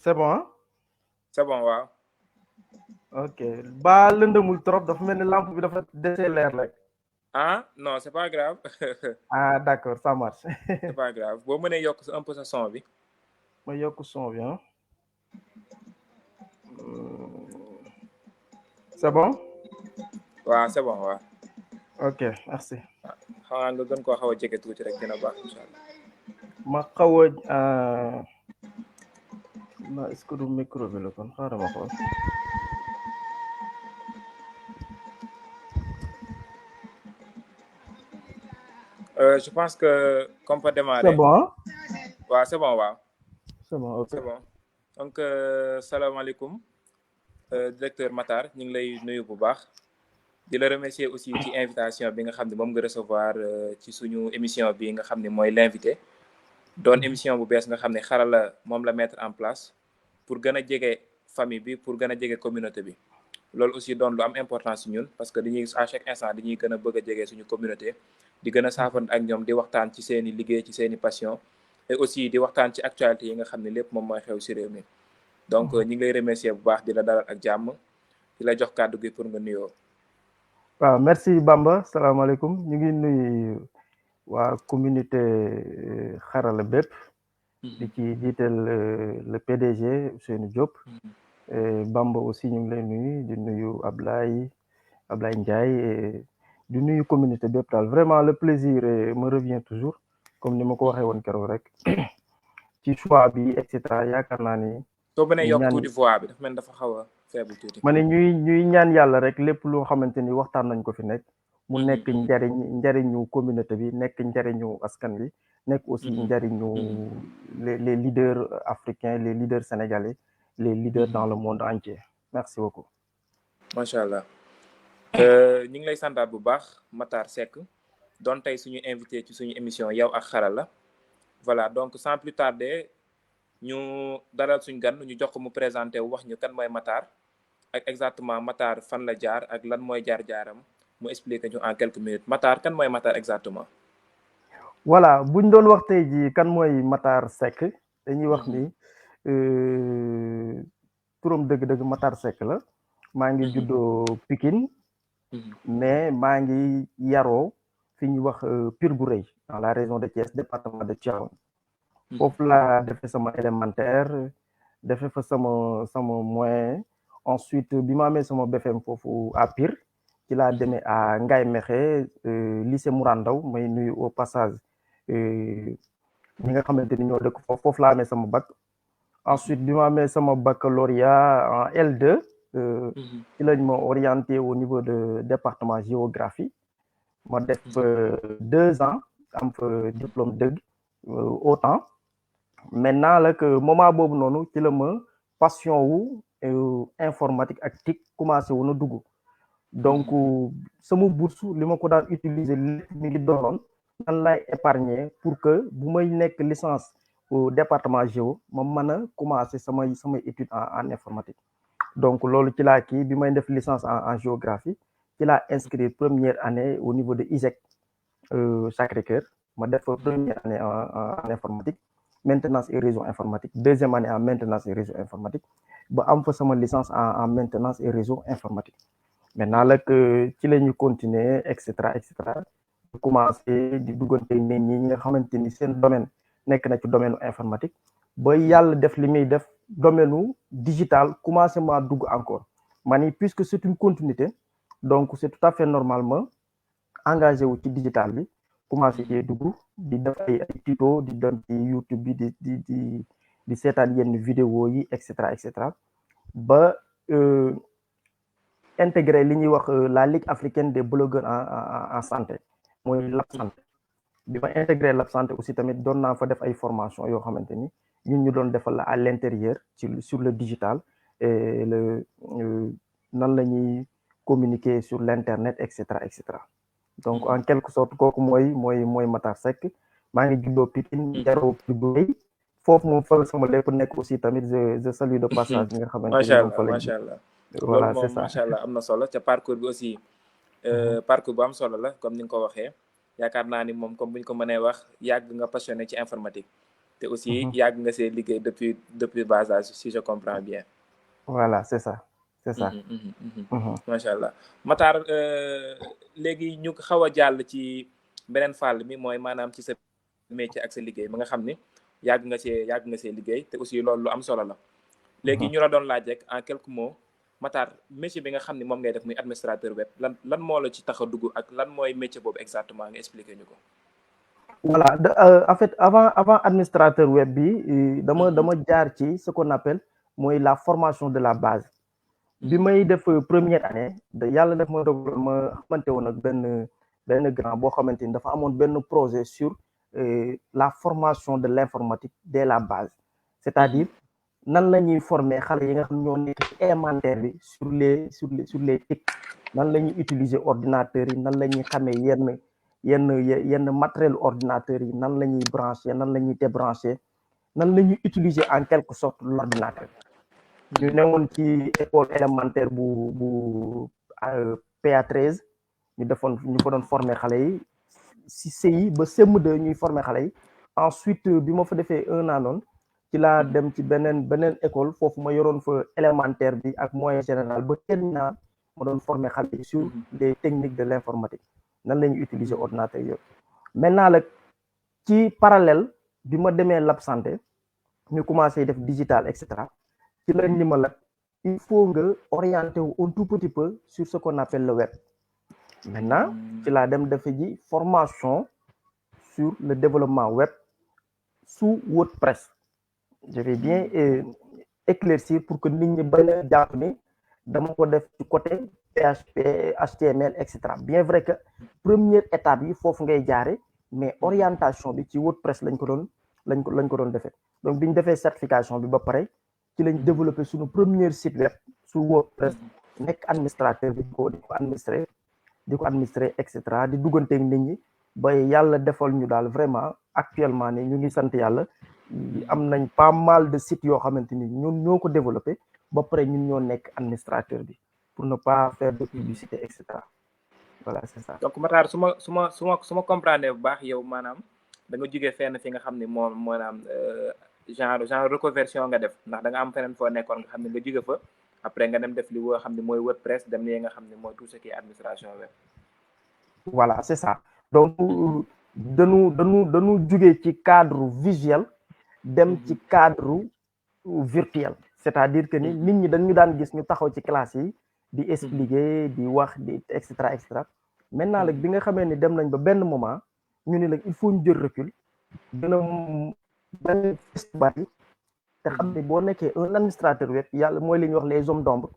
c'est bon hein? C'est bon waaw. ok ba lëndëmul trop dafa mel ni lampe bi dafa desee leer rek. Ah non c'est pas grave. ah d'accord ça marche. C'est pas grave boo mënee yokk un peu sa son bi. ma yokk son bi ah. c'est bon. waaw c'est bon waaw. ok merci. xanaa nga gën koo xaw a jege tuuti rek dina baax incha allah. ma xaw a est-ce que du micro bi la kon xaaral ma xool. Je pense que qu'on peut démarrer. c'est bon hein? waaw c'est bon waaw. c'est bon ok. c'est bon donc salaamaaleykum directeur Matar ñu ngi lay nuyu bu baax. di la remercier aussi ci invitation bi nga xam ne moom nga recevoir ci suñu émission bi nga xam ne mooy l'invité. doon émission bu bees nga xam ne Xarala moom la mettre en place pour gën a jege famille bi pour gën a jege communauté bi. loolu aussi doon lu am importance ci ñun parce que dañuy à chaque instant dañuy gën a bëgg a jege suñu communauté di gën a saafante ak ñoom di waxtaan ci seeni liggéey ci seeni passion et aussi di waxtaan ci actualité yi nga xam ne lépp moom mooy xew ci réew mi donc ñu ngi lay remercier bu baax di la dalal ak jàmm di la jox kàddu gi pour nga nuyoo. waaw merci Bamba salaamaaleykum ñu ngi nuyu waa communauté Xarala bépp di ci jiital le PDG Ousseynou Diop. Bamba aussi ñu ngi lay nuyu di nuyu Ablaye Ndiaye di nuyu communauté bépp daal vraiment le plaisir me revient toujours comme ni ma ko waxee woon keroog rek ci choix bi et cetera yaakaar naa ni. soo mënee yokk tuuti voix bi dafa mel dafa xaw a faible tuuti. ma ne ñuy ñaan yàlla rek lépp loo xamante ni waxtaan nañ ko fi nekk. mu nekk njariñu communauté bi nekk njariñu askan bi nekk aussi njariñu les leaders africains les leaders sénégalais. les leaders dans le monde entier merci beaucoup. macha allah ñu ngi lay santaat bu baax Matar Seck doon tey suñu invité ci suñu émission yow ak Xarala voilà donc sans plus tarder ñu dalal suñu gan ñu jox ko mu présenté wu wax ñu kan mooy Matar ak exactement Matar fan la jaar ak lan mooy jaar-jaaram mu expliquer ñu en quelques minutes Matar kan mooy Matar exactement. voilà buñ doon wax tey ji kan mooy Matar Seck dañuy wax ni. turam dëgg-dëgg Matar Seck la maa ngi juddoo Pikine mais maa ngi yaroo fi ñuy wax Pire bu Rëy dans la région de Thiès département de Tivaouane foofu laa defee sama élémentaire defee fa sama moyen ensuite bi ma amee sama BFM foofu à Pire ci laa demee à Ngaye Mékhé lycée Mourane-Ndao may nuyu au passage ñi nga xamante ni ñoo dëkk foofu laa amee sama bac ensuite bi ma amee sama baccalauréat en L2 ci lañ ma orienté au niveau de département géographie ma def 2 ans am fa diplôme dëgg autant maintenant la que moment boobu noonu ci la ma passion wu informatique ak TIC commencé wu na dugg donc sama bourse li ma ko daan utiliser lépp mi ngi doonoon nan lay épargner pour que bu may nekk licence au département géo ma mën a commencer samay études en informatique donc loolu ci laa kii bi may def licence en géographie ci laa inscrit première année au niveau de ISEC Sacré-Cœur ma def première année en informatique maintenance et réseau informatique deuxième année en maintenance et réseau informatique ba am fa sama licence en maintenance et réseau informatique maintenant la que ci la ñu continuer et cetera commencé di duggante nit ñi nga xamante ni seen domaine nekk na ci domaine informatique ba yàlla def li muy def domaine digital commencé maa dugg encore ma ni puisque c'est une continuité donc c'est tout à fait normalement engagé wu ci digital bi commencé cee dugg di def ay tuto di dem ci YouTube bi di seetaan yenn vidéo yi et cetera ba intégré li ñuy wax la Ligue africaine des blogueurs en santé mooy Lab Santé bi ma intégré Lab Santé aussi tamit doon naa fa def ay formation yoo xamante ni ñun ñu doon defal la à l'intérieur sur le digital et nan la ñuy communiquer sur l'internet et cetera donc en quelque sorte kooku mooy Matar Seck maa ngi juddoo Pikine yaroo Pire bu Rëy foofu moom fa sama lépp nekk aussi tamit je salue de passage ñi nga xamante ni moom fa la macha allah voilà loolu c'est moom ça macha allah am na solo ca parcours bi aussi parcours bu am solo la comme ni nga ko waxee yaakaar naa ni moom comme bu ñu ko mënee wax yàgg nga passionné ci informatique te aussi yàgg nga see liggéey depuis bas âge si je comprends bien. Voilà, c'est ça, c'est ça. macha allah Matar léegi ñu xaw a jàll ci beneen fàll mi mooy maanaam ci sa métier ak sa liggéey ba nga xam ni yàgg nga see liggéey te aussi loolu lu am solo la. léegi ñu la doon laaj rek en quelques mots Matar métier bi nga xam ni moom ngay def muy administrateur web lan moo la ci tax a dugg ak lan mooy métier boobu exactement nga expliquer ñu ko. Voilà, en fait avant administrateur web bi dama jaar ci ce qu'on appelle mooy la formation de la base. bi may def première année yàlla def ma dogal ma xamante woon ak benn grand boo xamante ni dafa amoon benn projet sur la formation de l'informatique dès la base, c'est-à-dire nan la ñuy former xale yi nga xam ñoo nekk ci élémentaire bi sur les TIC, nan la ñuy utiliser ordinateur yi, nan la ñuy xamee yenn matériel ordinateur yi, nan la ñuy brancher, nan la ñuy débrancher, nan la ñuy utiliser en quelque sorte l'ordinateur. ñu newoon ci école élémentaire bu PA13 ñu fa doon former xale yi si CI ba CM2 ñuy former xale yi. Ensuite bi ma fa defee 1 an noonu ci laa dem ci beneen école foofu ma yoroon fa élémentaire bi ak moyen général ba terminal ma doon former xale yi sur les techniques de l'informatique, nan la ñuy utiliser ordinateur yooyu. Maintenant nag ci parallèle bi ma demee lab santé ñu commencé def digital et cetera. ci la ni ma la il faut nga orienter wu un tout petit peu sur ce qu'on appelle le web. Maintenant ci laa dem defe ji formation sur le développement web sous WordPress. Je vais bien éclaircir pour que nit ñi bañ a jàpp ni dama ko def ci côté PHP HTML et cetera. Bien vrai que première étape yi foofu ngay jaare mais orientation bi ci WordPress lañ ko doon defee. Donc bi ñu defee certification bi ba pare ci lañ développé suñu premier site web sur WordPress, nekk administrateur bi di ko administrer et cetera, di dugganteeg nit ñi ba yàlla defal ñu daal vraiment actuellement ni ñu ngi sant yàlla am nañ pas mal de sites yoo xamante ni ñun ñoo ko développé ba pare ñun ñoo nekk administrateur bi pour ne pas faire de publicité et cetera. Voilà, c'est ça. Donc Matar su ma comprendre bu baax yow maanaam da nga jógee fenn fi nga xam ne moom maanaam genre reconversion nga def ndax da nga am feneen foo nekkoon nga xam ne nga jóge fa après nga dem def li woo xam ne mooy WordPress dem li nga xam ne mooy tout ce qui est administration web. Voilà, c'est ça. Donc dañu jóge ci cadre visuel dem ci cadre virtuel, c'est-à-dire que ni nit ñi dañu daan gis ñu taxaw ci classe yi di expliquer di wax di et cetera et cetera. Maintenant nag bi nga xamee ni dem nañ ba benn moment ñu ni nag il faut ñu jël recul benn bari te xam ne boo nekkee un administrateur web yàlla mooy li ñuy wax les hommes d'ombre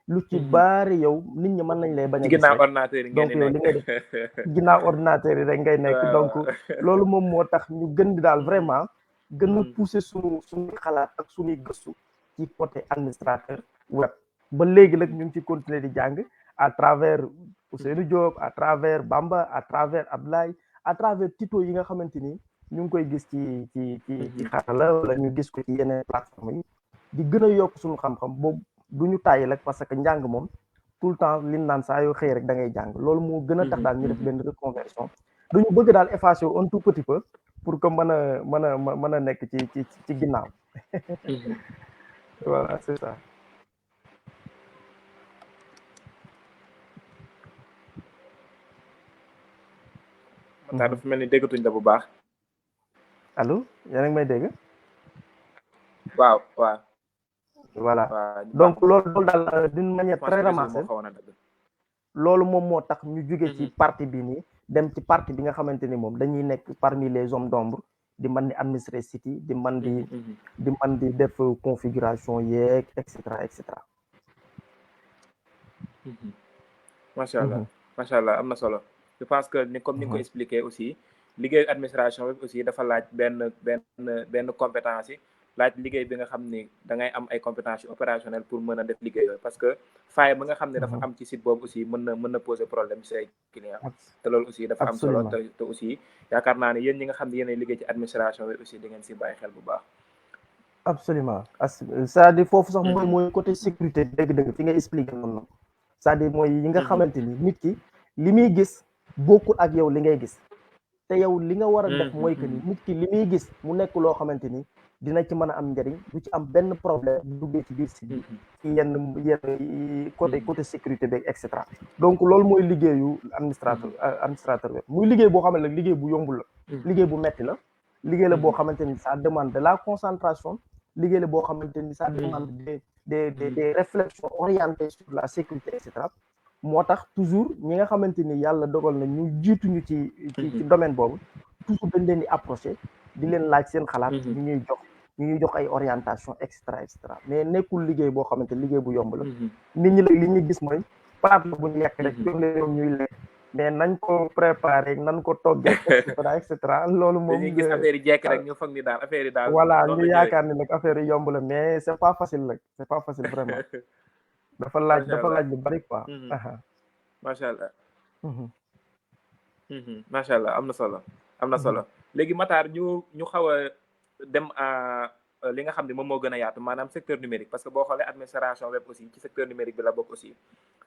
lu ci bari yow nit ñi mën nañ lay bañ a gis ginnaaw ordinateur yi donc yow li ngay def ginnaaw ordinateur yi rek ngay nekk donc loolu moom moo tax ñu gën di daal vraiment gën a pousser suñuy xalaat ak suñuy gëstu ci côté administrateur web ba léegi nag ñu ngi ci continuer di jàng à travers Ousseynou Diop, à travers Bamba, à travers Abdoulaye, à travers Tito yi nga xamante ni ñu ngi koy gis ci xarala wala ñu gis ko ci yeneen plateforme yi di gën a yokk suñu xam-xam boobu du ñu tàyyi rek parce que njàng moom tout le temps li naan saa yoo xëy rek da ngay jàng loolu moo gën a tax daal ñu def benn reconversion duñu bëgg daal effacer un tout petit peu pour que mën a nekk ci ginnaaw. Voilà, c'est ça. Matar dafa mel ni déggatuñ la bu baax. Allô, yéen a ngi may dégg. waaw. Voilà, donc loolu daal d'une manière très ramassée loolu moom moo tax ñu jóge ci partie bi nii dem ci partie bi nga xamante ni moom dañuy nekk parmi les hommes d'ombre di mën di administrer site yi di mën di def configuration yeeg et cetera et cetera. macha allah am na solo. Je pense que ni comme ni nga ko expliqué aussi liggéeyu administration bi aussi dafa laaj benn compétence yi laaj liggéey bi nga xam ni da ngay am ay compétences opérationnelles pour mën a def liggéey yooyu parce que faille ba nga xam ne dafa am ci site boobu aussi mën na poser problème ci ay client te loolu aussi dafa am solo te aussi yaakaar naa ne yéen ñi nga xam ne yéen ay liggéey ci administration bi aussi da ngeen si bàyyi xel bu baax. Absolument, c'est-à-dire foofu sax mooy côté sécurité dëgg-dëgg fi nga expliqué noonu c'est-à-dire mooy yi nga xamante ni nit ki li muy gis bokkul ak yow li ngay gis te yow li nga war a def mooy que ni nit ki li muy gis mu nekk loo xamante ni dina ci mën a am njëriñ du ci am benn problème bu duggee ci biir site bi ci yenn côté sécurité beeg et cetera. donc loolu mooy liggéeyu administrateur web muy liggéey boo xam ne nag liggéey bu yombul la liggéey bu metti la liggéey la boo xamante ni ça demande de la concentration liggéey la boo xamante ni ça demande des réflexions orientées sur la sécurité et cetera. moo tax toujours ñi nga xamante ni yàlla dogal na ñu jiituñu ci domaine boobu toujours dañ leen di approché di leen laaj seen xalaat ñu ñuy jox ay orientation et cetera mais nekkul liggéey boo xamante liggéey bu yomb la nit ñi nag li ñuy gis mooy palaat la bu ñu lekk rek jox leen ñoom ñuy lekk mais nañ ko préparé nañ ko toggee et cetera loolu moom dañuy gis affaire yi jekk rek ñu foog ni daal affaire yi daal voilà ñu yaakaar ni nag affaire yi yomb la mais c'est pas facile nag c'est pas facile vraiment dafa laaj lu bari quoi macha allah macha allah am na solo léegi Matar ñu xaw a dem à li nga xam ne moom moo gën a yaatu maanaam secteur numérique parce que boo xoolee administration web aussi ci secteur numérique bi la bokk aussi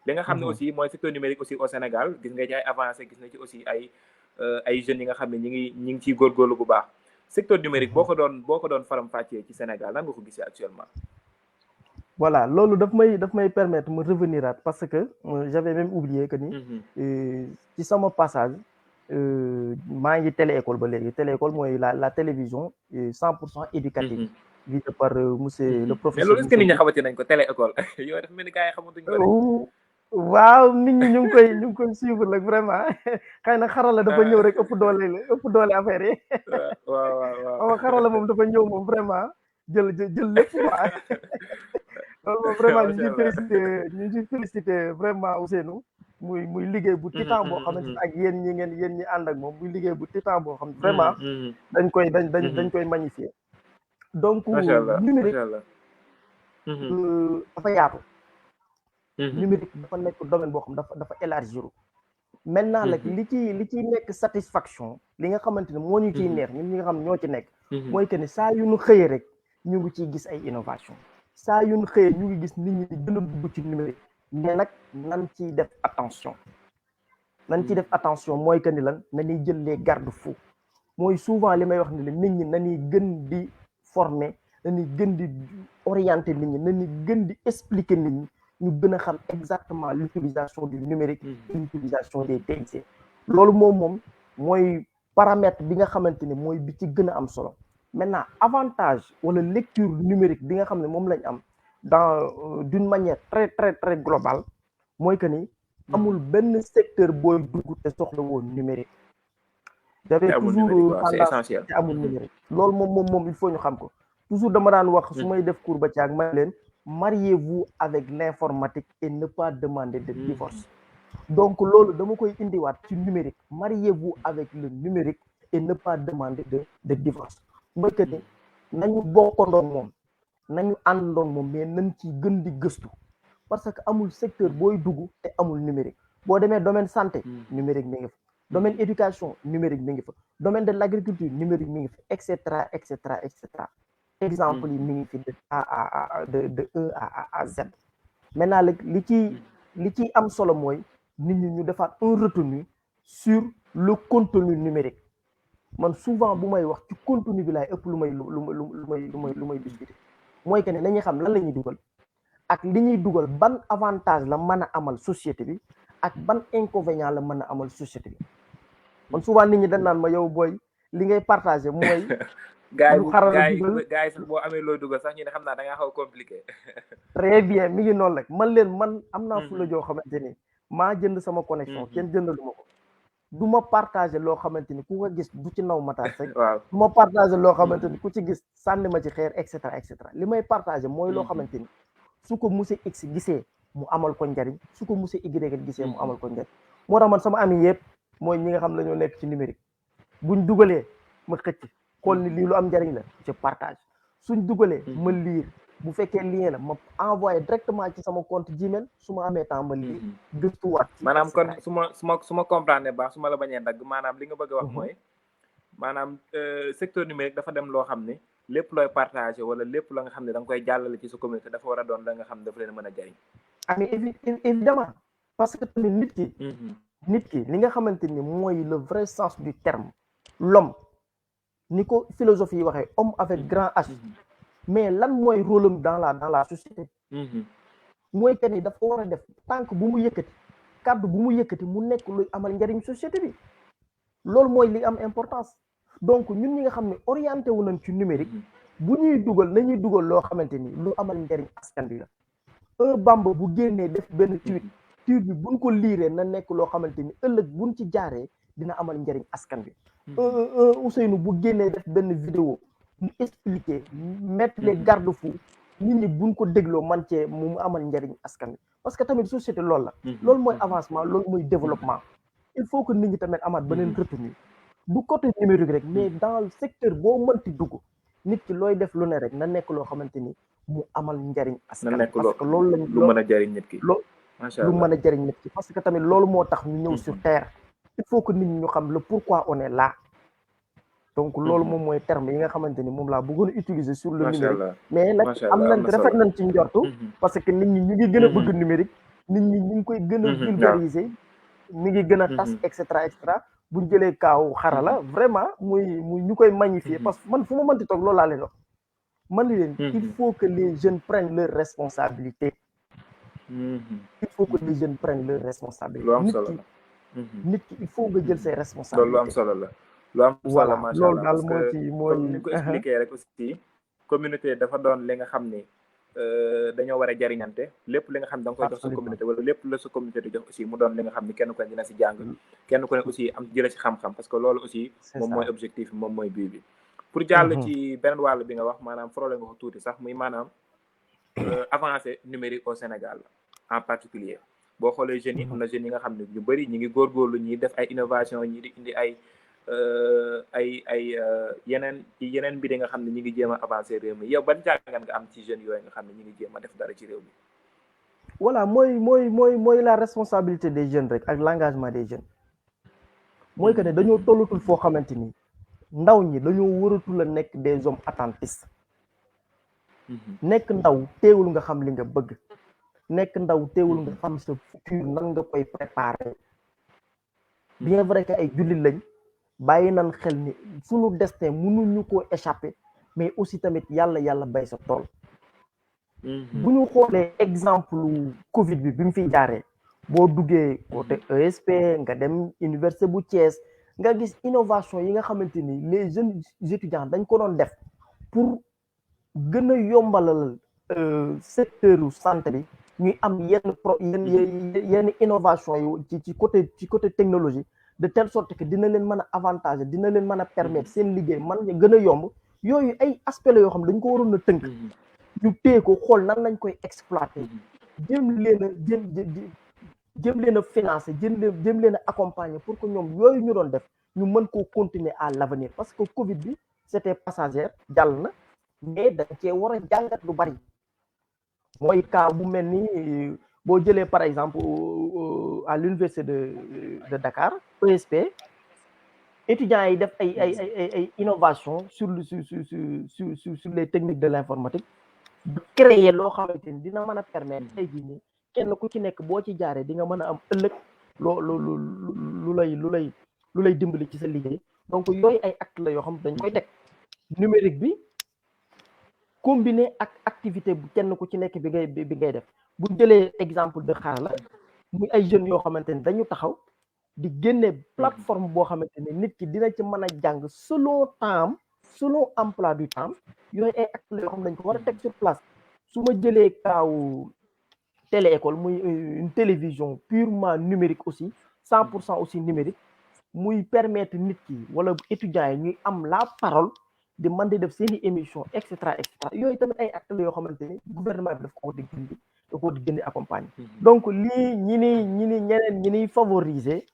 li nga xam ne aussi mooy secteur numérique aussi au Sénégal gis nga ci ay avancé gis na ci aussi ay jeunes yi nga xam ne ñi ngi ciy góorgóorlu bu baax secteur numérique boo ko doon faram fàccee ci Sénégal nan nga ko gisee actuellement. voilà loolu daf may permettre me revenir parce que j'avais même oublié que ni ci sama passage maa ngi télé école ba léegi télé école mooy la télévision 100% éducative visée par monsieur le professeur. mais loolu est-ce que nit ñi xamante nañ ko télé école yow dafa mel ni gars yi xamatuñ ko. waaw nit ñi ñu ngi koy suivre nag vraiment xëy na xarala dafa ñëw rek ëpp doole affaire yi. waaw xarala moom dafa ñëw moom vraiment jël lépp quoi. loolu moom vraiment ñu ngi félicité vraiment Ousseynou muy liggéey bu titan boo xamante ne ak yéen ñi ànd ak moom muy liggéey bu titan boo xam vraiment dañ koy magnifier donc numérique dafa yaatu numérique dafa nekk domaine boo xam dafa élargir maintenant nag li ciy nekk satisfaction li nga xamante ne moo ñu ciy neex ñun ñi nga xam ñoo ci nekk mooy que ni saa yu ñu xëyee rek ñu ngi ciy gis ay innovation saa yu ñu xëyee ñu ngi gis nit ñi di gën a dugg ci numérique mais nag nan ciy def attention mooy que ni lan nañuy jël les garde-fous mooy souvent li may wax ni la nit ñi nañuy gën di former nañuy gën di orienter nit ñi nañuy gën di expliquer nit ñi ñu gën a xam exactement l'utilisation du numérique l'utilisation des TIC loolu moom mooy paramètre bi nga xamante ni mooy bi ci gën a am solo maintenant avantage wala lecture numérique bi nga xam ne moom lañ am dans d'une manière très très très globale mooy que ni amul benn secteur booy dugg te soxla woon numérique dafay toujours c'est essentiel te amul numérique loolu moom il faut ñu xam ko toujours dama daan wax su may def cours ba ci ak ma leen mariez-vous avec l'informatique et ne pas demander de divorce donc loolu dama koy indiwaat ci numérique mariez-vous avec le numérique et ne pas demander de divorce mooy que ni nañu bokkandoon moom nañu àndoon moom mais nañ ci gën di gëstu parce que amul secteur booy dugg te amul numérique boo demee domaine santé numérique mi ngi fa domaine éducation numérique mi ngi fa domaine de l'agriculture numérique mi ngi fa et cetera et cetera et cetera exemple yi mi ngi fi de E à Z maintenant li ciy am solo mooy nit ñi ñu defaat un retenu sur le contenu numérique man souvent bu may wax ci contenu bi laay ëpp lu may discuter mooy que ne nañuy xam lan la ñuy dugal ak li ñuy dugal ban avantage la mën a amal société bi ak ban inconvénient la mën a amal société bi man souvent nit ñi dañ naan ma yow booy li ngay partager mooy gars yi sax boo amee looy dugal sax ñu ne xam naa da ngaa xaw compliqué très bien mi ngi noonu rek man am naa fu la joo xamante ni maa jënd sama connexion kenn jëndalu ma ko du ma partager loo xamante ni ku ko gis du ci naw Matar Seck du ma partager loo xamante ni ku ci gis sànni ma ci xeer et cetera li may partager mooy loo xamante ni su ko monsieur X gisee mu amal ko njariñ su ko monsieur Y gisee mu amal ko njariñ moo tax man sama ami yëpp mooy ñi nga xam ne ñoo nekk ci numérique buñ dugalee ma xëcc xool ni lii lu am njariñ la je partage suñ dugalee ma lire bu fekkee lien la ma envoyé directement ci sama compte Gmail su ma amee temps ma lire gëstuwaat maanaam kon su ma comprendre baax su ma la bañee dagg maanaam li nga bëgg a wax mooy maanaam secteur numérique dafa dem loo xam ne lépp looy partagé wala lépp la nga xam ne da nga koy jàllale ci sa communauté dafa war a doon la nga xam ne dafa leen mën a jariñ mais évidemment parce que tamit nit ki li nga xamante ni mooy le vrai sens du terme l'homme ni ko philosophie yi waxee homme avec grand H mais lan mooy rôle am dans la société mooy que ni dafa war a def tànk bu mu yëkkati kàddu bu mu yëkkati mu nekk luy amal njariñ société bi loolu mooy li am importance donc ñun ñi nga xam ne orienté wu nañ ci numérique bu ñuy dugal nañuy dugal loo xamante ni lu amal njariñ askan bi la un Bamba bu génnee def benn tweet bi buñ ko liiree na nekk loo xamante ni ëllëg buñ ci jaaree dina amal njariñ askan bi Ousseynou bu génnee def benn vidéo mu expliquer mettre les garde-fous nit ñi buñ ko dégloo man cee mu amal njariñ askan bi parce que tamit société loolu la loolu mooy avancement loolu mooy développement il faut que nit ñi tamit amaat beneen retenu du côté numérique rek mais dans le secteur boo mënti dugg nit ki looy def lu ne rek na nekk loo xamante ni mu amal njariñ askan parce que loolu lañ lu mën a jariñ nit ki lu mën a jariñ nit ki parce que tamit loolu moo tax ñu ñëw sur terre il faut que nit ñi ñu xam le pourquoi on est là donc loolu moom mooy terme yi nga xamante ni moom laa bëggoon a utiliser sur le numérique mais nag am nañ rafet nañ ci njortu parce que nit ñi ñu ngi gën a bëgg numérique nit ñi ñu ngi koy gën a vulgariser mi ngi gën a tas et cetera buñ jëlee kaaw xarala vraiment muy ñu koy magnifier parce que man fu ma mënti toog loolu laa leen wax man li leen il faut que les jeunes prennent leur responsabilité il faut que les jeunes prennent leur responsabilité nit ki il faut nga jël ses responsabilités loolu lu am solo la lu am solo macha loolu daal allah moo ci mooy comme ni ko expliqué rek aussi communauté dafa doon li nga xam ni dañoo war a jariñante lépp li nga xam ne da nga koy jox sa communauté wala lépp la sa communauté di jox aussi mu doon li nga xam ne kenn ku ne dina si jàng kenn ku ne aussi am jële si xam-xam parce que loolu aussi moom mooy objectif moom mooy but bi pour jàll ci beneen wàll bi nga wax maanaam problème nga ko tuuti sax muy maanaam avancée numérique au Sénégal en particulier boo xoolee jeunes yi am na jeunes yi nga xam ne ñu bëri ñi ngi góorgóorlu ñi def ay innovation ñi di indi ay yeneen mbir yi nga xam ne ñi ngi jéem a avancer réew mi yow ban jàngat nga am ci jeunes yooyu nga xam ne ñi ngi jéem a def dara ci réew mi voilà mooy la responsabilité des jeunes rek ak l'engagement des jeunes mooy que ne dañoo tollatul foo xamante ni ndaw ñi dañoo waratul a nekk des hommes attentistes nekk ndaw teewul nga xam li nga bëgg nekk ndaw teewul nga xam sa futur nan nga koy préparer bien vrai que ay jullit lañ bàyyi nañ xel ni suñu destin mënuñu ko échapper mais aussi tamit yàlla bay sa tool bu ñu xoolee exemple Covid bi mu fiy jaaree boo duggee côté ESP nga dem université bu Thiès nga gis innovation yi nga xamante ni les jeunes étudiants dañ ko doon def pour gën a yombalal secteur santé bi ñuy am yenn innovation yu ci côté technologie de telle sorte que dina leen mën a avantage dina leen mën a permettre seen liggéey man gën a yomb yooyu ay aspect la yoo xam dañ ko waroon a tënk ñu téye ko xool nan lañ koy exploiter jëm leen a financer jëm leen a accompagner pour que ñoom yooyu ñu doon def ñu mën koo continuer à l'avenir parce que Covid bi c'était passager jàll na mais dañ cee war a jàngat lu bari mooy cas bu mel ni boo jëlee par exemple à l'université de Dakar ESP étudiants yi def ay innovation sur les techniques de l'informatique ba créer loo xamante ni dina mën a permettre tey jii nii kenn ku ci nekk boo ci jaaree di nga mën a am ëllëg lu lay dimbali ci sa liggéey donc yooyu ay acte la yoo xam dañ koy teg numérique bi combiné ak activité bu kenn ku ci nekk bi ngay def bu jëlee exemple de Xarala muy ay jeunes yoo xamante ni dañu taxaw di génne plateforme boo xamante ni nit ki dina ci mën a jàng selon temps selon emploi du temps yooyu ay actes la yoo xam dañ ko war a teg sur place su ma jëlee kaaw télé-école muy une télévision purement numérique aussi 100% aussi numérique muy permettre nit ki wala étudiants yi ñuy am la parole di mën di def seeni émission et cetera yooyu tamit ay actes la yoo xamante ni gouvernement bi daf ko di gindi da ko di gindi accompagner donc lii ñi ni favoriser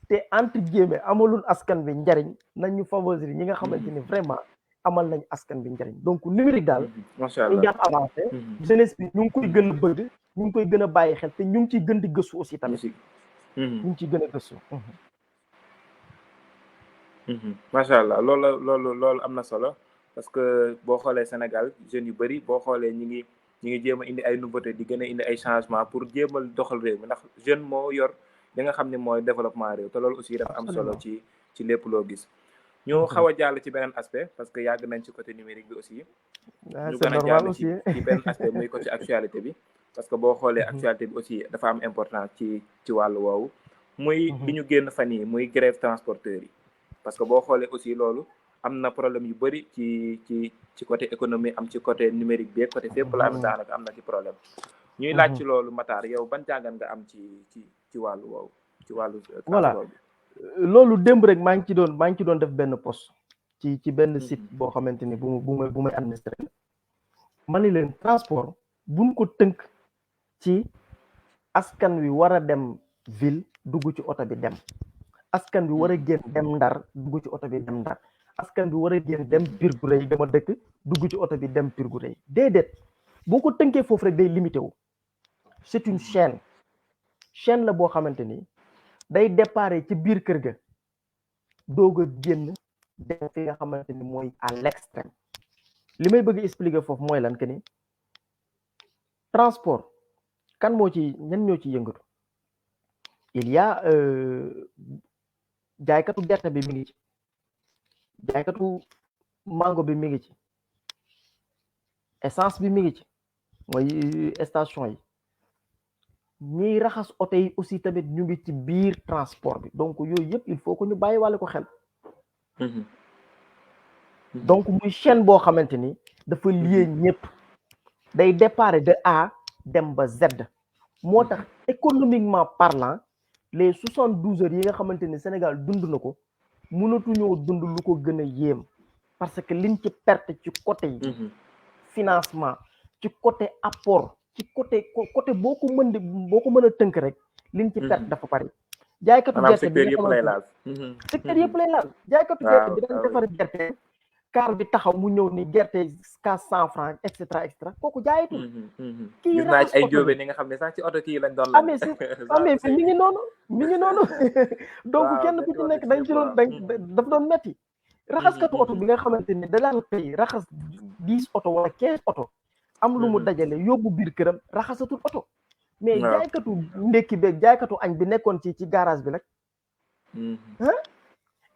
te entre guillemets amalul askan bi njariñ nañu favoriser ñi nga xamante ni vraiment amal nañ askan bi njariñ donc numérique daal ñu ngi am avancé jeunesse bi ñu ngi koy gën a bëgg ñu ngi koy gën a bàyyi xel te ñu ngi ciy gën di gëstu aussi tamit ñu ngi ciy gën a gëstu macha allah loolu am na solo parce que boo xoolee Sénégal jeunes yu bëri boo xoolee ñi ngi jéem a indi ay nouveauté di gën a indi ay changement pour jéem a doxal réew mi ndax jeune moo yor li nga xam ne mooy développement réew te loolu aussi dafa am solo ci lépp loo gis ñu xaw a jàll ci beneen aspect parce que yàgg nañ ci côté numérique bi aussi. ñu c'est gën a normal jàll aussi. ci benn aspect muy côté actualité bi. parce que boo xoolee actualité bi aussi dafa am importance ci wàllu woowu. muy bi ñu génn fan yi muy grève transporteurs yi. parce que boo xoolee aussi loolu am na problème yu bëri ci côté économie am ci côté numérique bi côté fépp la am daanaka am na ci problème. ñuy laaj ci loolu Matar yow ban jàngat nga am ci wàllu woowu ci wàllu. voilà loolu démb rek maa ngi ci doon def benn post ci benn site boo xamante ni bu may administré ma ni leen transport buñ ko tënk ci askan wi war a dem ville dugg ci oto bi dem askan bi war a génn dem Ndar dugg ci oto bi dem Ndar askan bi war a génn dem Pire Gureye dama dëkk dugg ci oto bi dem Pire Gureye déedéet boo ko tënkee foofu rek day limité wu c'est une chaîne la boo xamante ni day déparé ci biir kër ga doog a génn dem fi nga xamante ni mooy à l'extrême li may bëgg expliquer foofu mooy lan que ni transport kan moo ci ñan ñoo ci yëngatu il y a jaaykatu gerte bi mi ngi ci jaaykatu mango bi mi ngi ci essence bi mi ngi ci mooy station yi ñiy raxas oto yi aussi tamit ñu ngi ci biir transport bi donc yooyu yëpp il faut que ñu bàyyi wàlle ko xel donc muy chaîne boo xamante ni dafa lié ñëpp day départ de A dem ba Z moo tax économiquement parlant les 72 heures yi nga xamante ni Sénégal dund na ko mënatuñoo dund lu ko gën a yéem parce que liñ ci perte ci côté yi financement ci côté apport ci côté boo ko mën a tënk rek liñ ci perte dafa bari jaaykatu gerte bi secteur yëpp lay laal jaaykatu gerte bi dañ defar gerte car bi taxaw mu ñëw ni gerte casse 100 francs et cetera kooku jaayatul kii gis naa ci ay jóobe ni nga xam ne sax ci oto kii lañ doon la mais mi ngi noonu donc kenn ku ci nekk dañ ci doon daf doon metti raxaskatu oto bi nga xamante ni da daan xëy raxas 10 oto wala 15 oto am lu mu dajale yóbbu biir këram raxasatul oto mais jaaykatu ndekki beeg jaaykatu añ bi nekkoon ci garage bi nag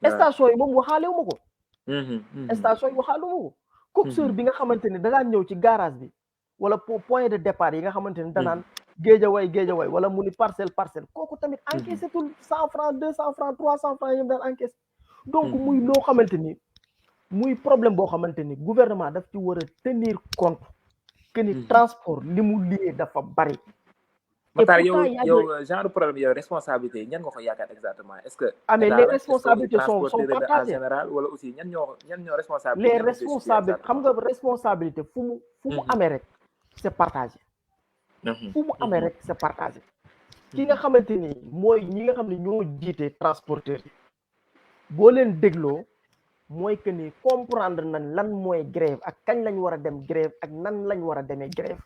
station yi moom waxaalewu ma ko station yi waxaalewu ma ko coxeur bi nga xamante ni da daan ñëw ci garage bi wala point de départ yi nga xamante ni danaan géejawaay wala mu ni parcelle kooku tamit encaissé tul 100 francs 200 francs 300 francs yëpp daan encaissé donc muy loo xamante ni muy problème boo xamante ni gouvernement daf ci war a tenir compte que ni transport li mu lié dafa bari. Matar yow genre problème yow responsabilité yi ñan nga ko yaakaar exactement est-ce que. mais les responsabilités sont partagées en général wala aussi ñan ñoo responsable. les responsables xam nga responsabilité fu mu amee rek c'est partagé. fu mu amee rek c'est partagé. ki nga xamante ni mooy ñi nga xam ne ñoo jiite transporteur yi boo leen dégloo mooy que ni comprendre nañ lan mooy grève ak kañ lañ war a dem grève ak nan lañ war a demee grève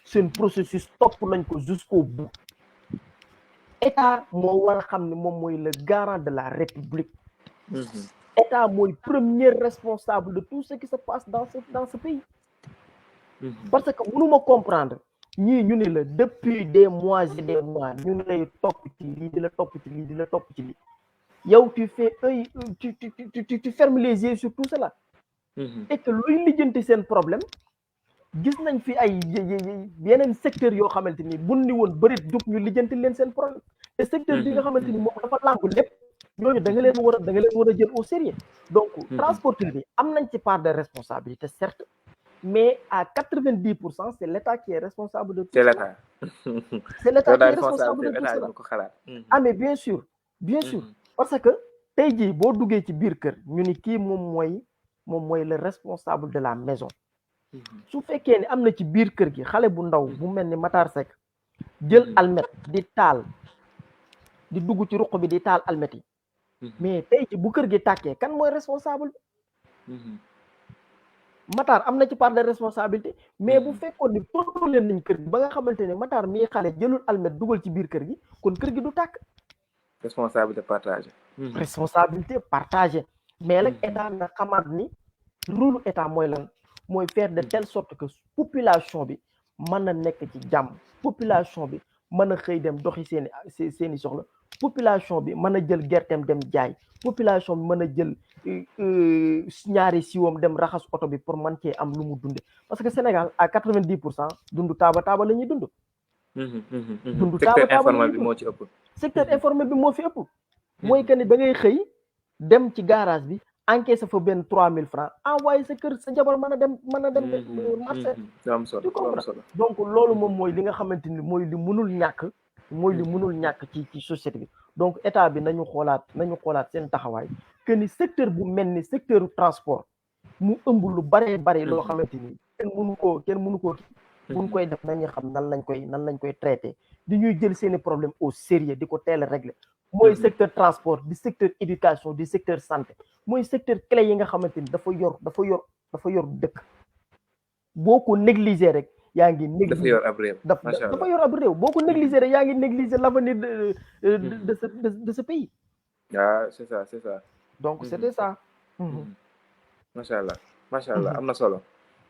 seen processus topp nañ ko jusqu'au bout état moo war a xam ne moom mooy le garant de la république état mooy premier responsable de tout ce qui se passe dans ce pays parce que mënuma comprendre ñii ñu ne la depuis des mois et des mois ñu ngi lay topp ci lii di la topp ci lii di la topp ci lii yow tu fais tu fermes les yeux sur tout cela et que luy lijjanti seen problème gis nañ fi ay yeneen secteur yoo xamante ni buñ ni woon bëri dug ñu lijjanti leen seen problème te secteur bi nga xamante ni moom dafa làmb lépp ñooñu da nga leen war a jël au sérieux donc transporteur bi am nañ ci part de responsabilité certes mais à 90% c'est l'État qui est responsable de tout cela. C'est l'État qui est responsable de tout cela. Ah mais bien sûr parce que tey jii boo duggee ci biir kër ñu ni kii moom mooy le responsable de la maison su fekkee ni am na ci biir kër gi xale bu ndaw bu mel ni Matar Seck jël almet di taal di dugg ci ruq bi di taal almet yi mais tey jii bu kër gi tàkkee kan mooy responsable bi Matar am na ci part de responsabilité mais bu fekkoon ni contrôlé nañ kër gi ba nga xamante ne Matar mii xale jëlul almet dugal ci biir kër gi kon kër gi du tàkk responsabilité partagée responsabilité partagée mais nag état na xamaat ni rôle état mooy lan mooy faire de telle sorte que population bi mën a nekk ci jàmm population bi mën a xëy dem doxi seeni soxla population bi mën a jël gerteem dem jaay population bi mën a jël ñaari siwoom dem raxas oto bi pour man cee am lu mu dunde parce que Sénégal à 90% dundu taaba la ñuy dund. dundu secteur informel bi moo ci ëpp. secteur informel bi moo fi ëpp. mooy que ni da ngay xëy dem ci garage bi encaissé fa benn 3000 francs envoyé sa kër sa jabar mën a dem marché. am solo donc loolu moom mooy li nga xamante ni mooy li mënul ñàkk. mooy li mënul ñàkk ci société bi donc état bi nañu xoolaat seen taxawaay que ni secteur bu mel ni secteur transport mu ëmb lu bare loo xamante ni kenn mënu koo buñ koy def nañu xam nan lañ koy traité di ñuy jël seeni problème au sérieux di ko teel a régler mooy secteur transport di secteur éducation di secteur santé mooy secteur clé yi nga xamante ni dafa yor dëkk boo ko négliger rek yaa ngi négliger dafa yor ab réew boo ko négliger rek yaa ngi négliger l'avenir de ce pays. Ah, c'est ça donc c'était ça. macha allah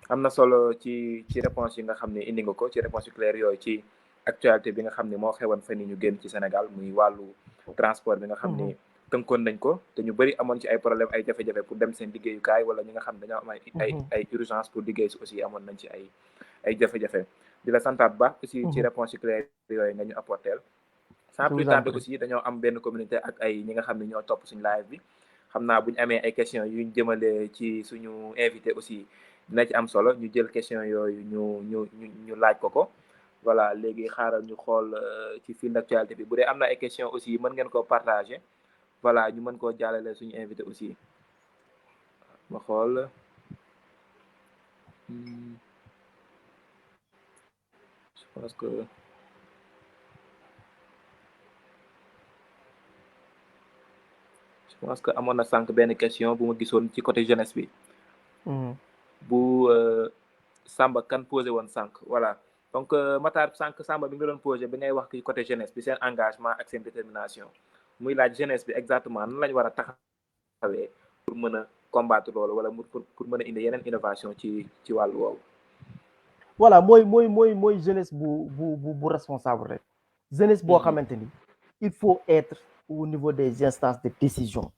am na solo ci réponse yi nga xam ne indi nga ko ci réponse yu claire yooyu ci actualité bi nga xam ne moo xewoon fan yi ñu génn ci Sénégal muy wàllu transport bi nga xam ni tënkoon nañ ko te ñu bëri amoon ci ay problème ay jafe-jafe pour dem seen liggéeyukaay wala ñi nga xam dañoo am ay urgence pour liggéey si aussi amoon nañ ci ay jafe-jafe di la santaat baax aussi ci réponse yu claire yooyu nga ñu apporteel sans plus tarder aussi dañoo am benn communauté ak ay ñi nga xam ne ñoo topp suñu live bi xam naa bu ñu amee ay questions yuñ jëmale ci suñu invité aussi dina ci am solo ñu jël question yooyu ñu laaj ko voilà léegi xaaral ñu xool ci fil d'actualité bi bu dee am na ay question aussi mën ngeen koo partager voilà ñu mën koo jàllale suñu invité aussi ma xool je pense que amoon na sànq benn question bu ma gisoon ci côté jeunesse bi bu Samba kan posé woon sànq voilà donc Matar sànq Samba bi nga doon posé bi ngay wax ci côté jeunesse bi seen engagement ak seen détermination muy laaj jeunesse bi exactement nan lañ war a taxawee pour mën a combattre loolu wala pour mën a indi yeneen innovation ci wàllu woowu. voilà mooy jeunesse bu responsable rek jeunesse boo xamante ni il faut être au niveau des instances de décision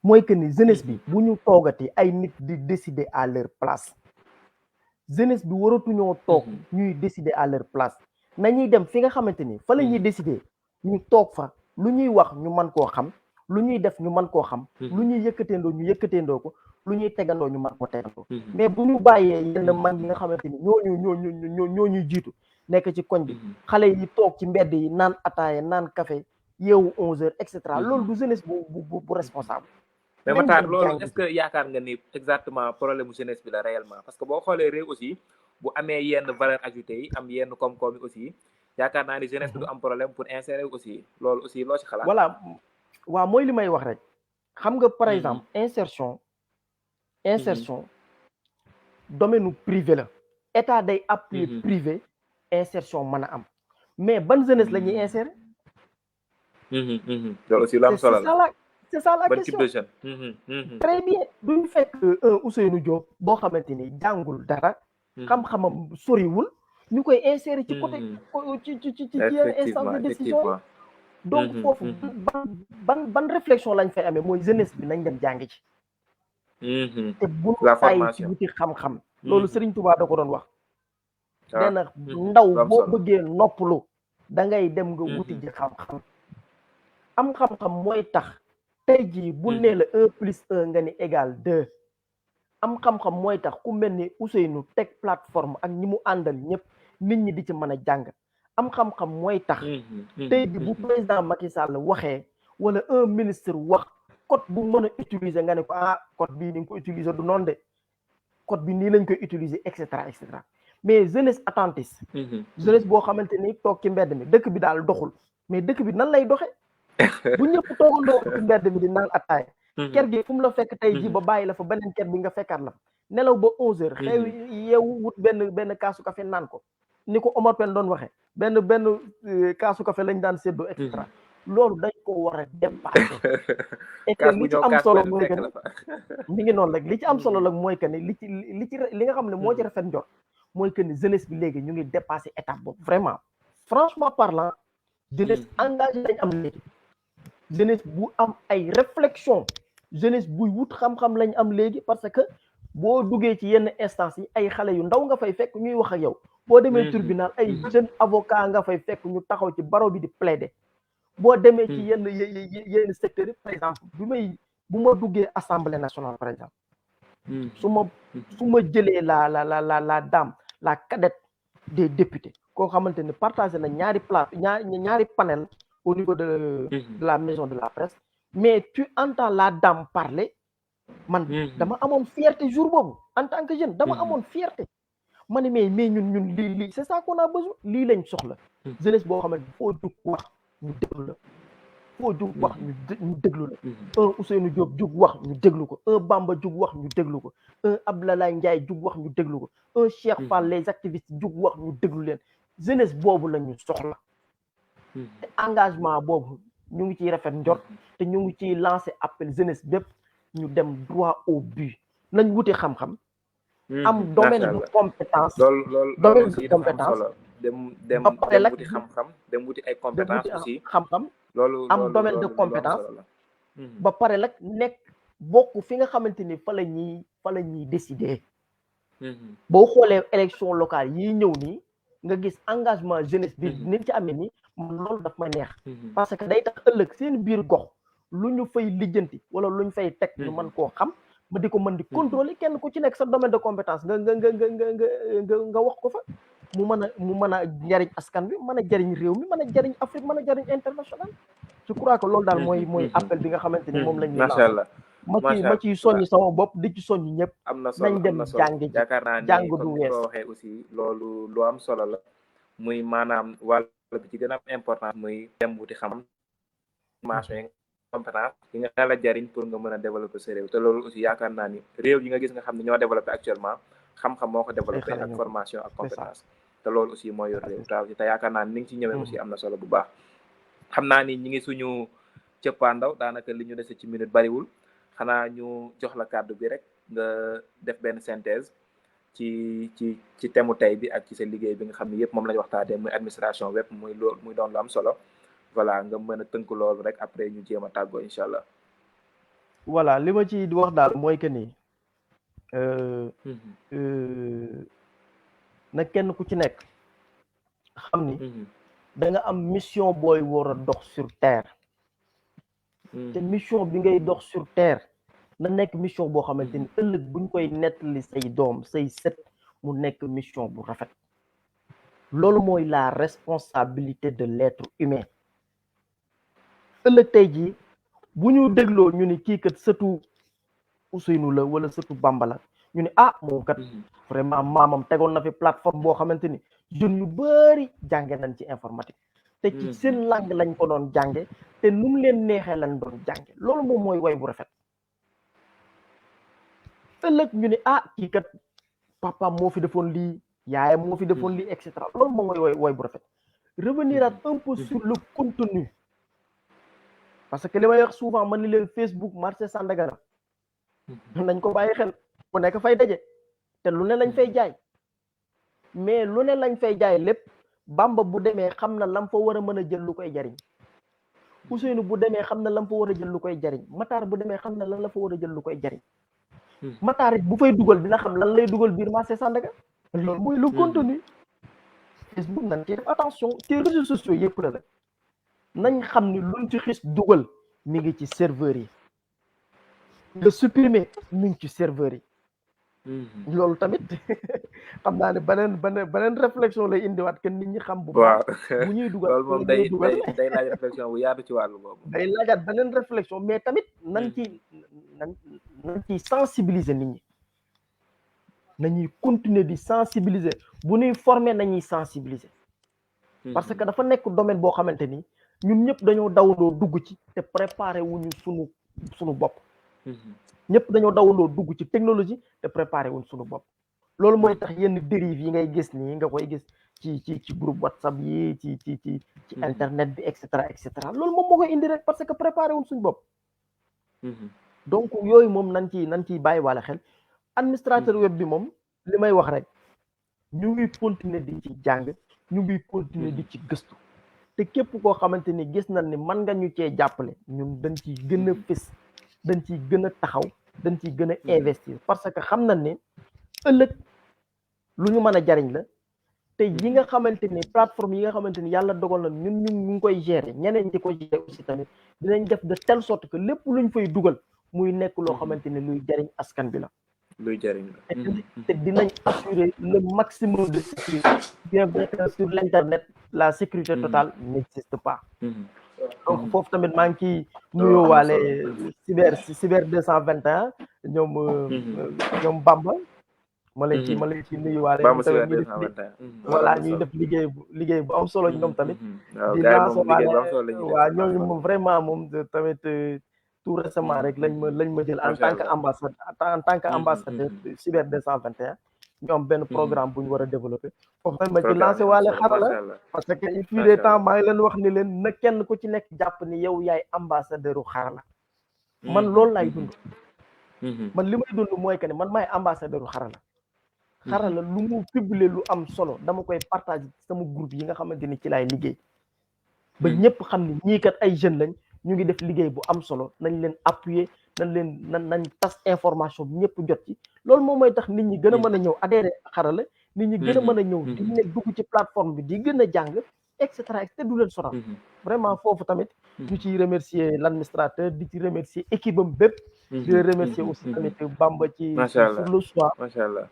mooy que ni jeunesse bi bu ñu toogati ay nit di décider à leur place jeunesse bi waratuñoo toog ñuy décider à leur place nañuy dem fi nga xamante ni fa la ñuy décider ñu toog fa lu ñuy wax ñu mën koo xam lu ñuy def ñu mën koo xam lu ñuy yëkkateendoo ñu yëkkateendoo ko lu ñuy tegandoo ñu mën ko tegandoo mais bu ñu bàyyee yenn mag yi nga xamante ni ñoo ñuy jiitu nekk ci koñ bi xale yi toog ci mbedd yi naan ataaya naan café yeewu 11h et cetera loolu du jeunesse bu responsable. mais Matar loolu est-ce que yaakaar nga ni exactement problème mu jeunesse bi la réellement parce que boo xoolee réew aussi bu amee yenn valeur ajoutée yi am yenn koom-koom yi aussi yaakaar naa ni jeunesse bi du am problème pour insérer aussi loolu aussi loo ci xalaat. voilà waaw mooy li may wax rek xam nga par exemple insertion domaine privé la état day appuyer privé insertion mën a am mais ban jeunesse la ñuy insérer. loolu aussi lu am solo la. c'est ça la question très bien duñu fekk Ousseynou Diop boo xamante ni jàngul dara xam-xamam soriwul ñu koy insérer ci côté ci yenn instance de décision yi donc foofu ban réflexion lañ fay amee mooy jeunesse bi nañ dem jàngi ci te bu ñu ci wuti xam-xam loolu Serigne Touba da ko doon wax nee na ndaw boo bëggee noppalu da ngay dem nga wuti ji xam-xam am xam-xam mooy tax tey jii bu nee la 1+1 nga ni égal 2 am xam-xam mooy tax ku mel ni Ousseynou teg plateforme ak ñi mu àndal ñëpp nit ñi di ci mën a jàng am xam-xam mooy tax tey jii bu président Macky Sall waxee wala un ministre wax code bu mën a utiliser nga ne ko code bii ni nga ko utiliser du noonu de code bi nii lañ koy utiliser et cetera mais jeunesse attentiste jeunesse boo xamante ni toog ci mbedd mi dëkk bi daal doxul mais dëkk bi nan lay doxe bu ñëpp toogandoo ci mbedd mi di naan attaay ker gi fu mu la fekk tey ji ba bàyyi la fa beneen ker bi nga fekkaat la nelaw ba 11h xew yeewu wut benn kaasu café naan ko ni ko Omar Pène doon waxee benn kaasu café lañ daan séddoo et cetera loolu dañ ko war a dépasser et que li ci am solo mooy que mi ngi noonu rek li ci am solo la mooy que ni li nga xam ne moo ci rafet njort mooy que ni jeunesse bi léegi ñu ngi dépasser étape boobu vraiment franchement parlant jeunesse engagé lañ am léegi jeunesse bu am ay réflexion jeunesse buy wut xam-xam lañ am léegi parce que boo duggee ci yenn instance yi ay xale yu ndaw nga fay fekk ñuy wax ak yow boo demee tribunal ay jeune avocat nga fay fekk ñu taxaw ci baro bi di plaider boo demee ci yenn secteurs yi par exemple bu ma duggee assemblée nationale par exemple su ma jëlee la dame la cadette des députés koo xamante ne partagé na ñaari panel au niveau de la maison de la presse mais tu entends la dame parler man dama amoon fierté jour boobu en tant que jeune dama amoon fierté ma ne mais ñun lii c'est ça qu'on a besoin lii lañ soxla jeunesse boo xamante foo jug wax ñu déglu la foo jug wax ñu déglu la un Ousseynou Diop jug wax ñu déglu ko un Bamba jug wax ñu déglu ko un Abdoulaye Ndiaye jug wax ñu déglu ko un Cheikh Fall les activistes jug wax ñu déglu leen jeunesse boobu la ñu soxla te engagement boobu ñu ngi ciy rafet njort te ñu ngi ciy lancé appel jeunesse bépp ñu dem droit au but nañ wuti xam-xam am domaine de compétence domaine de compétence dem wuti xam-xam dem wuti ay compétence aussi xam-xam loolu am domaine de compétence ba pare nag nekk bokk fi nga xamante ni fa la ñuy décider boo xoolee élection locale yi ñëw nii nga gis engagement jeunesse bi ni ci amee nii man loolu daf ma neex parce que day tax ëllëg seen biir gox lu ñu fay lijjanti wala lu ñu fay teg ñu mën koo xam ma di ko mën di contrôler kenn ku ci nekk sa domaine de compétence nga wax ko fa mu mën a jariñ askan bi mën a jariñ réew mi mën a jariñ Afrique mën a jariñ international je crois que loolu daal mooy appel bi nga xamante ni moom lañ ñu macha allah ma ciy soññ sama bopp di ci soññ ñëpp am na solo nañ dem jàng ji yaakaar naa ni jàng du comme ni wees ko waxee aussi loolu lu am solo la muy maanaam wàll bi ci gën a am importance muy dem wuti xam formation yi compétence yi nga la jariñ pour nga mën a développer sa réew te loolu aussi yaakaar naa ni réew yi nga gis nga xam ne ñoo développé actuellement xam-xam moo ko développé ak formation ak compétence te loolu aussi mooy yor réew te yaakaar naa ni ni nga ci ñëwee aussi am na solo bu baax xam naa ni ñi ngi suñu cëppaandaw daanaka li ñu dese ci minute bariwul xanaa ñu jox la kàddu bi rek nga def benn synthèse ci thème tey bi ak ci sa liggéey bi nga xam ne yëpp moom lañu waxtaanee muy administration web muy doon lu am solo voilà nga mën a tënk loolu rek après ñu jéem a tàggoo incha allah. voilà li ma ci wax daal mooy que ni na kenn ku ci nekk xam ni da nga am mission booy war a dox sur terre te mission bi ngay dox sur terre na nekk mission boo xamante ni ëllëg buñ koy nettali say doom say sët mu nekk mission bu rafet loolu mooy la responsabilité de l'être humain ëllëg tey jii bu ñu dégloo ñu ni kii kat sëtu Ousseynou la wala sëtu Bamba la ñu ni moom kat vraiment maamam tegoon na fi plateforme boo xamante ni jeunes yu bari jànge nañ ci informatique te ci seen langue lañ ko doon jànge te nu mu leen neexee lañ doon jànge loolu moom mooy way bu rafet ëllëg ñu ni kii kat papa moo fi defoon lii yaayam moo fi defoon lii et cetera loolu moom mooy way bu rafet revenir un peu sur le contenu parce que li may wax souvent man ni leen Facebook marché Sandaga nañ ko bàyyi xel bu nekk fay daje te lu ne lañ fay jaay mais lu ne lañ fay jaay lépp Bamba bu demee xam na lam fa war a mën a jël lu koy jariñ Ousseynou bu demee xam na lam fa war a jël lu koy jariñ Matar bu demee xam na lan la fa war a jël lu koy jariñ Matar it bu fay dugal dina xam lan lay dugal biir marché Sandaga loolu mooy le contenu Facebook nañ ci def attention ci réseaux sociaux yëpp la nañ xam ni luñ ci xis dugal mi ngi ci serveur yi nga supprimer mi ngi ci serveur yi loolu tamit xam naa ne beneen réflexion lay indiwaat que nit ñi xam bu baax bu ñuy dugal loolu moom day laaj réflexion bu yaatu ci wàllu boobu day laajaat beneen réflexion mais tamit nañ ciy sensibiliser nit ñi nañuy continuer di sensibiliser bu ñuy former nañuy sensibiliser parce que dafa nekk domaine boo xamante ni ñun ñëpp dañoo dawandoo dugg ci te préparé wuñu sunu bopp ñëpp dañoo dawandoo dugg ci technologie te préparé wuñ suñu bopp loolu mooy tax yenn dérive yi ngay gis nii nga koy gis ci groupe WhatsApp yi ci internet bi et cetera loolu moom moo koy indi rek parce que préparé wuñ suñu bopp donc yooyu moom nañ ciy bàyyi wàlla xel administrateur web bi moom li may wax rek ñu ngi continuer di ci jàng ñu ngi continuer di ci gëstu te képp koo xamante ni gis nañ ni mën nga ñu cee jàppale ñun dañ ciy gën a fës dañ ciy gën a taxaw dañ ciy gën a investir parce que xam nañ ne ëllëg lu ñu mën a jariñ la te yi nga xamante ni plateforme yi nga xamante ni yàlla dogal na ñun ñu ngi koy gérer ñeneen di ko gérer aussi tamit dinañ def de telle sorte que lépp luñ fay dugal muy nekk loo xamante ni luy jariñ askan bi la. luy jariñ la. te dinañ assurer le maximum de sécurité bien vrai que sur l'internet la sécurité totale n'existe pas. donc foofu tamit maa ngi ciy nuyoowaale cyber 221 ñoom Bamba. ma lay ci nuyuwaale ñoom tamit ñuy def voilà ñuy def liggéey bu am solo ñoom tamit di lancer waale waaw ñooñu moom vraiment moom tamit tout récemment rek lañ ma jël en tant que ambassadeur cyber 221 ñu am benn programme bu ñu war a développer foofu tamit ma ci lancer waale xarala parce que il fut des temps maa ngi leen wax ni leen na kenn ku ci nekk jàpp ni yow yaay ambassadeur u xarala man loolu laay dund man li may dund mooy que ne man maay ambassadeur u xarala lu mu publier lu am solo dama koy partager sama groupe yi nga xamante ni ci laay liggéey ba ñëpp xam ni ñii kat ay jeunes lañ ñu ngi def liggéey bu am solo nañ leen appuyer nañ tas information bi ñëpp jot ci loolu moom mooy tax nit ñi gën a mën a ñëw adhéré xarala nit ñi gën a mën a ñëw di nekk dugg ci plateforme bi di gën a jàng et cetera te du leen sonal vraiment foofu tamit ñu ciy remercier l'administrateur di ci remercier équipe am bépp di remercier aussi tamit Bamba ci sur le choix macha allah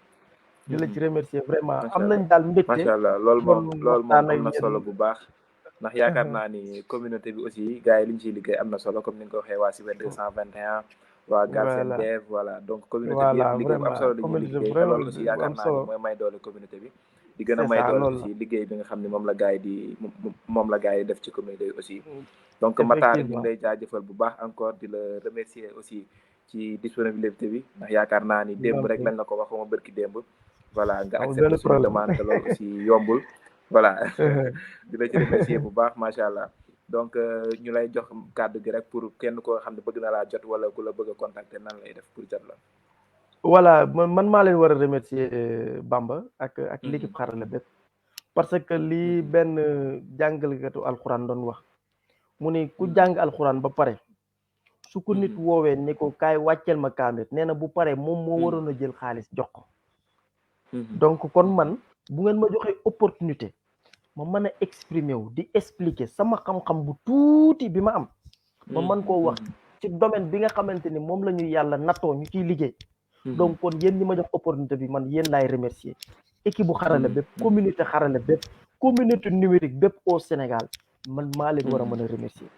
di la ci remercier vraiment am nañ daal mbégte macha allah loolu moom am na solo bu baax ndax yaakaar naa ni communauté bi aussi gars yi li ñu ciy liggéey am na solo comme ni nga ko waxee waa cyber 221 waa Galsen Dev voilà donc communauté bi yëpp liggéey bu am solo dañuy liggéey te loolu aussi yaakaar naa ni mooy may doole communauté bi di gën a may doole aussi liggéey bi nga xam ne moom la gars yi def ci communauté bi aussi donc Matar ñu ngi lay jaajëfal bu baax encore di la remercier aussi ci disponibilité bi ndax yaakaar naa ni démb rek lañ la ko waxuma bërki démb voilà nga accepté suñu demande te loolu aussi yombul voilà di la ci remercier bu baax macha allah donc ñu lay jox kàddu gi rek pour kenn koo xam ne bëgg na laa jot wala ku la bëgg a contacter nan lay def pour jot la voilà man maa leen war a remercier Bamba ak l'équipe xarala bépp parce que lii benn jàngalkatu alxuraan doon wax mu ni ku jàng alxuraan ba pare su ko nit woowee ni ko kaay wàcceel ma kaamil nee na bu pare moom moo waroon a jël xaalis jox ko donc kon man bu ngeen ma joxee opportunité ma mën a exprimer wu di expliquer sama xam-xam bu tuuti bi ma am ma mën koo wax ci domaine bi nga xamante ni moom la ñu yàlla nattoo ñu ciy liggéey donc kon yéen ñi ma jox opportunité bi man yéen laay remercier équipe bu xarala bépp communauté xarala bépp communauté numérique bépp au Sénégal man maa leen war a mën a remercier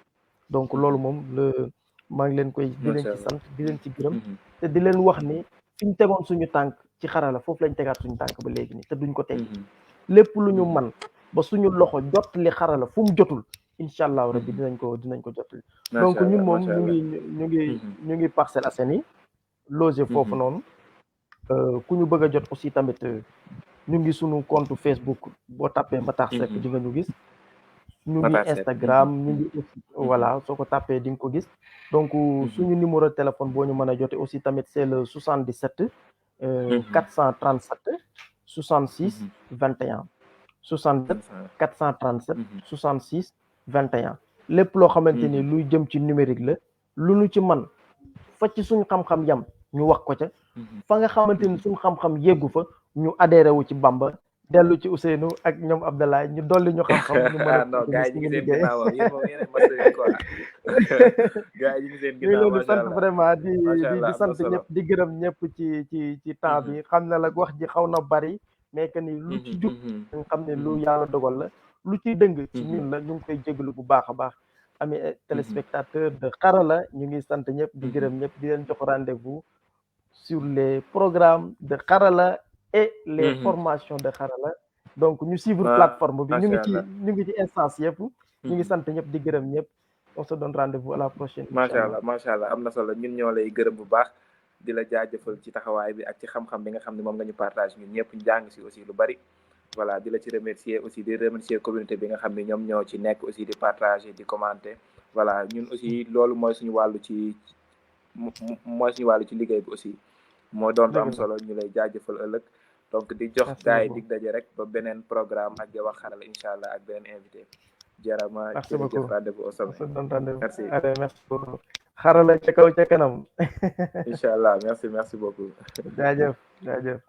donc loolu moom maa ngi leen koy di leen ci sant di leen ci gërëm te di leen wax ni fi ñu tegoon suñu tànk ci xarala foofu lañ tegaat suñu tànk ba léegi nii te duñ ko teg lépp lu ñu man ba suñu loxo jot li xarala fu mu jotul incha allahu rabbi dinañ ko jotul donc ñun moom ñu ngi Parcelles Assainies logé foofu noonu ku ñu bëgg a jot aussi tamit ñu ngi suñu compte Facebook boo tapé Matar Seck di nga ñu gis ñu ngi Instagram ñu ngi aussi voilà soo ko tapé di nga ko gis donc suñu numéro de téléphone boo ñu mën a jote aussi tamit c'est le 77 437 66 21 67 437 66 21 lépp loo xamante ni luy jëm ci numérique la lu ñu ci man fa ci suñu xam-xam yam ñu wax ko ca fa nga xamante ni suñu xam-xam yeggu fa ñu adhéré wu ci Bamba dellu ci Ousseynou ak ñoom Abdallah ñu dolli ñu xam-xam ñu mën a non gars yi ñu ngi seen ginnaaw yéen moom yéen a quoi gars yi ñu ngi seen ginnaaw ñu leen di sant vraiment di sant ñëpp di gërëm ñëpp ci temps bi xam na la wax ji xaw na bari mais que ni lu ci jub nga xam ne lu yàlla dogal la lu ciy dëng ci ñun la ñu ngi koy jégalu bu baax a baax ami téléspectateurs de xarala ñu ngi sant ñëpp di gërëm ñëpp di leen jox rendez-vous sur les programmes de xarala et les formations de xarala donc ñu suivre plateforme bi ñu ngi ci instance yëpp ñu ngi sant ñëpp di gërëm ñëpp on se donne rendez-vous à la prochaine macha allah am na solo ñun ñoo lay gërëm bu baax di la jaajëfal ci taxawaay bi ak ci xam-xam bi nga xam ne moom nga ñu partage ñun ñëpp ñu jàng si aussi lu bari voilà di la ci remercier aussi di remercier communauté bi nga xam ne ñoom ñoo ci nekk aussi di partager di commenter voilà ñun aussi loolu mooy suñu wàllu ci liggéey bi aussi moo doon lu am solo ñu lay jaajëfal ëllëg donc di jox gars yi dig daje rek ba beneen programme ak Jawar Xarala incha allah ak beneen invité jarama merci beaucoup rendez-vous au sommet merci allez merci beaucoup xarala ca kaw ca kanam inchallah merci beaucoup jaajëf jaajëf